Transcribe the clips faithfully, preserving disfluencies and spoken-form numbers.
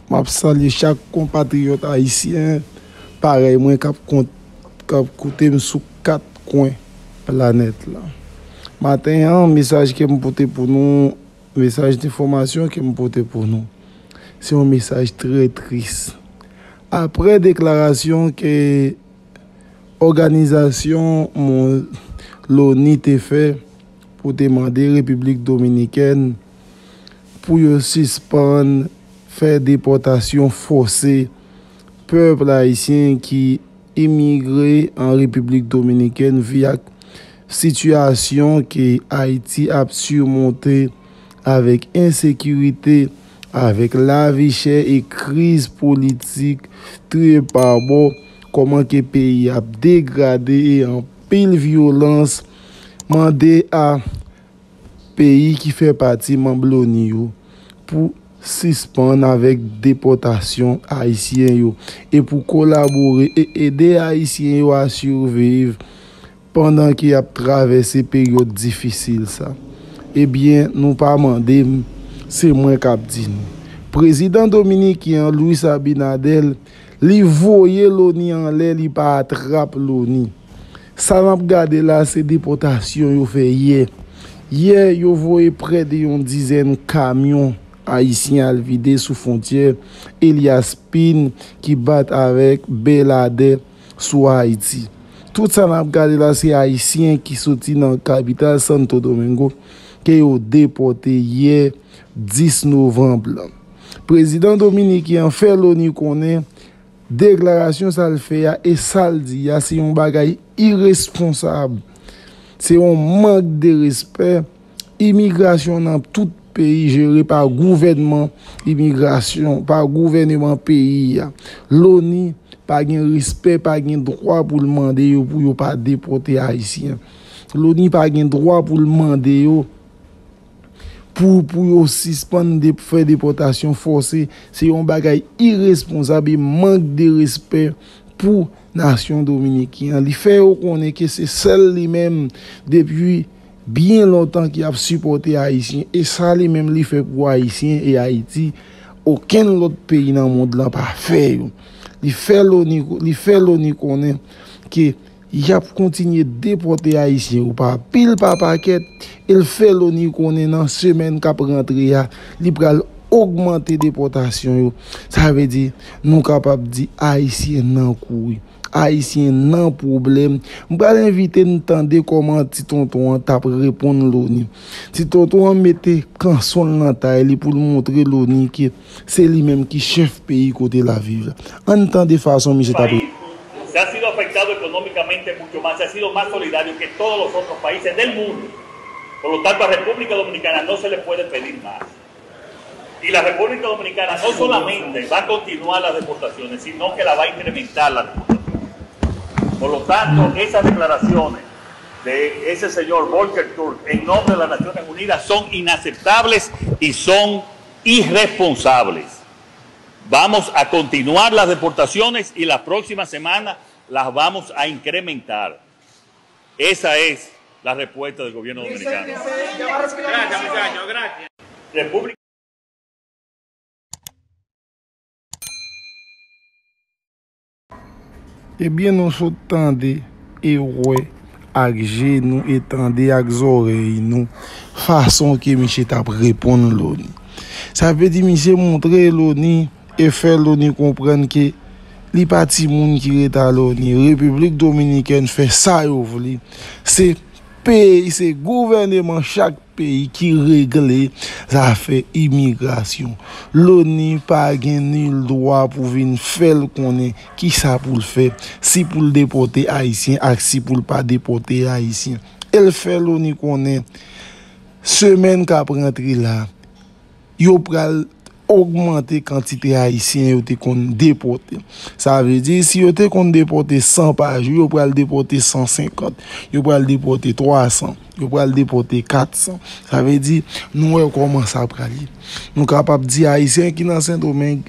M ap salye chak konpatriyòt ayisyen parèy mwen k ap kont-, k ap koute m sou kat kwen planèt la. Maten an, mesaj ke m pote pou nou, mesaj enfòmasyon ke m pote pou nou, se yon mesaj trè tris. Aprè deklarasyon ke òganizasyon mon-, loni te fè pou te mande Repiblik Dominikèn pou yo sispann fè depòtasyon fòse pèp ayisyen ki imigre an Repiblik Dominikèn vi ak sitiyasyon ke Ayiti ap simonte avèk ensekirite, avèk lavi chè e kriz politik trè pa bò, kòman ke peyi ap degrade e anpil vyolans, mande a peyi ki fè pati manm loni yo pou sispann avèk depòtasyon ayisyen yo e pou kolabore e ede ayisyen yo a siviv pandan ke y ap travèse peryòd difisil sa. Ebyen, nou pa mande m, se mwen k ap di nou. Prezidan dominiken an, Luis Abinader, li voye loni anlè, li pa atrap loni. Sa n ap gade la, se depòtasyon yo fè yè. Yè, yo voye prè de yon dizèn kamyon ayisyen al vide sou fwontyè Elias Pin ki bat avèk Bèladè sou Ayiti. Tout sa n ap gade la, se ayisyen ki soti nan kapital Santo Domingo ke yo depòte yè dis novanm lan. Prezidan dominiken an fè loni konnen deklarasyon sa l fè a e sa l di a se yon bagay iresponsab. Se yon mank de respè. Imigrasyon nan tout peyi jere pa gouvènman imigrasyon, pa gouvèneman peyi a. Loni pa gen respè, pa gen dwa pou l mande yo pou yo pa depòte ayisyen. Loni pa gen dwa pou l mande yo pou, pou yo sispann de, fè depòtasyon fòse. Se yon bagay iresponsab e mank de respè pou nasyon dominiken an. Li fè yo konnen ke se sèl li menm depi byen lontan ki ap sipòte ayisyen. E sa li menm li fè pou ayisyen e Ayiti, okenn lòt peyi nan mond lan pa fè yo. Li fè loni, li fè loni konnen ke y ap kontinye depòte ayisyen yo pa pil pa pakèt, e l fè loni konnen nan semèn k ap rantre a, li pral ogmante depòtasyon yo. Sa vle di, nou kapab di ayisyen nan kouri. Ayisyen nan pwoblèm. M pral envite n tande kòman ti tonton an t ap reponn loni. Ti tonton an mete kanson l nan tay li pou l montre loni ke se li menm ki chèf peyi kote l ap viv la. Ann tande fason misye t ap reponn. Se ha sido afectado económicamente mucho más, se ha sido más solidario que todos los otros países del mundo. Por lo tanto, a República Dominicana no se le puede pedir más. Y la República Dominicana no solamente va a continuar las deportaciones, sino que la va a incrementar las deportaciones. Por lo tanto, esas declaraciones de ese señor Volker Türk en nombre de las Naciones Unidas son inaceptables y son irresponsables. Vamos a continuar las deportaciones y la próxima semana las vamos a incrementar. Esa es la respuesta del gobierno dominicano. Gracias, muchachos, gracias. República Ebyen, nou sot tande e wè ak je nou e tande ak zòrèy nou fason ke misye t ap reponn loni. Sa vle di misye montre loni e fè loni konprann ke li pa timoun ki ret a loni. Repiblik Dominikèn fè sa yo vle. Se peyi, se gouvèneman chak peyi ki regle zafè imigrasyon. Loni pa gen nil dwa pou vin fè l konnen kisa pou l fè, si pou l depòte ayisyen ak si pou l pa depòte ayisyen. E l fè loni konnen semèn k ap rantre la, yo pral ogmante kantite ayisyen yo te konn depòte. Sa vle di, si yo te konn depòte san pa jou, yo pral depòte san senkant, yo pral depòte twa san, yo pral depòte kat san. Sa vle di, nou wè kòman sa pral ye. Nou kapab di ayisyen ki nan Sendomeng,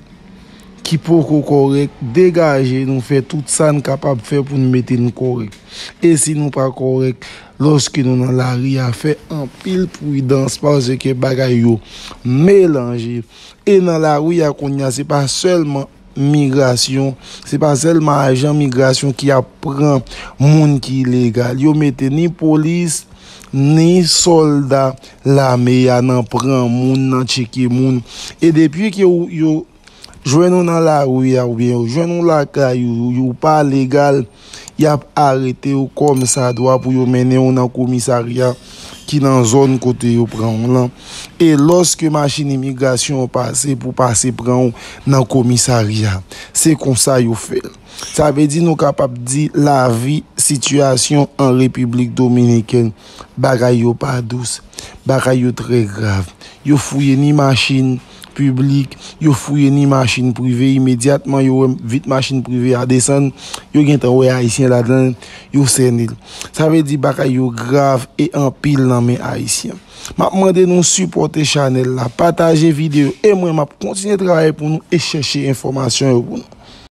ki poko kòrèk, degaje nou fè tout sa n kapab fè pou n mete n kòrèk. E si nou pa kòrèk, Lòske nou nan lari a, fè anpil pridans paske bagay yo melanje. E nan lari a kounye a, se pa sèlman migrasyon, se pa sèlman ajan migrasyon ki ap pran moun ki ilegal. Yo mete ni polis, ni sòlda lame a nan pran moun, nan tcheke moun. E depi ke yo, yo jwenn ou nan lari a oubyen yo jwenn ou lakay ou, ou pa legal, y ap arete w kòmsadwa pou yo mennen w nan komisarya ki nan zòn kote yo pran w lan. E lòske machin imigrasyon an pase pou pase pran w nan komisarya, se konsa yo fè l. Sa vle di nou kapab di lavi, sitiyasyon an Repiblik Dominikèn, bagay yo pa dous, bagay yo trè grav. Yo fouye ni machin piblik, yo fouye ni machin prive. Imedyatman yo wè vit machin prive a desann, yo gentan wè ayisyen ladan l, yo sène l. Sa vle di bagay yo grav e anpil nan men ayisyen. M ap mande nou sipòte chanèl la, pataje videyo e mwen m ap kontinye travay pou nou e chèche enfòmasyon yo pou nou.